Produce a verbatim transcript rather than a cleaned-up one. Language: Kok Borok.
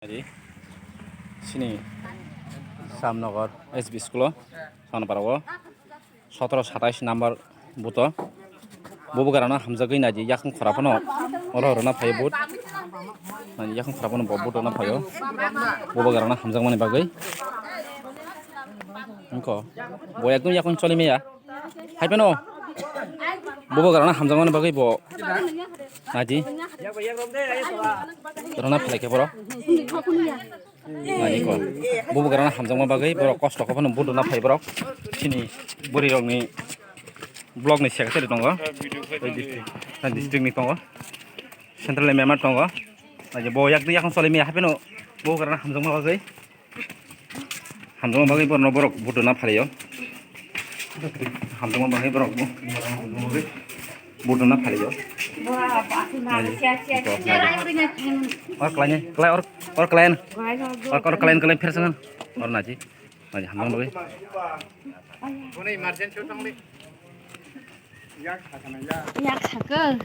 Ari, sini Samnagar S B school o, Samnagar o sotoro satais number booth o. Bo bugarano hamjagwi naidi, yakung khora phano oro rwna phaio vote. Naidi, yakung khora phano bo vote rwna phaio. Bo bugarano hamjakmani bagwi. Wngkho, bo ekdom yakung choli maya. Hai phano. Bo bugarano hamjakmani bagwi bo naidi. Rwna phalai khe borok. Ani ko. Bo bugarano hamjakma bagwi borok kosto khe phano vote rwna phai borok. Chini bwrwi rokni block ni secretary tongo. Tei district, tei district ni tongo. Central ni member tongo. Ani bo yak yakung choli maya hai phano bo bugarano hamjakma bagwi. Hamjakma bagwi borokno borok vote rwna phalio. Hamjakma bagwi borok bo vote rwna phalio. Or khlaini, khlai or, or khlain. Or, or khlain, khlain phersa ngan. Or naji. Naji hamjakma bagwi. Yak sakhe.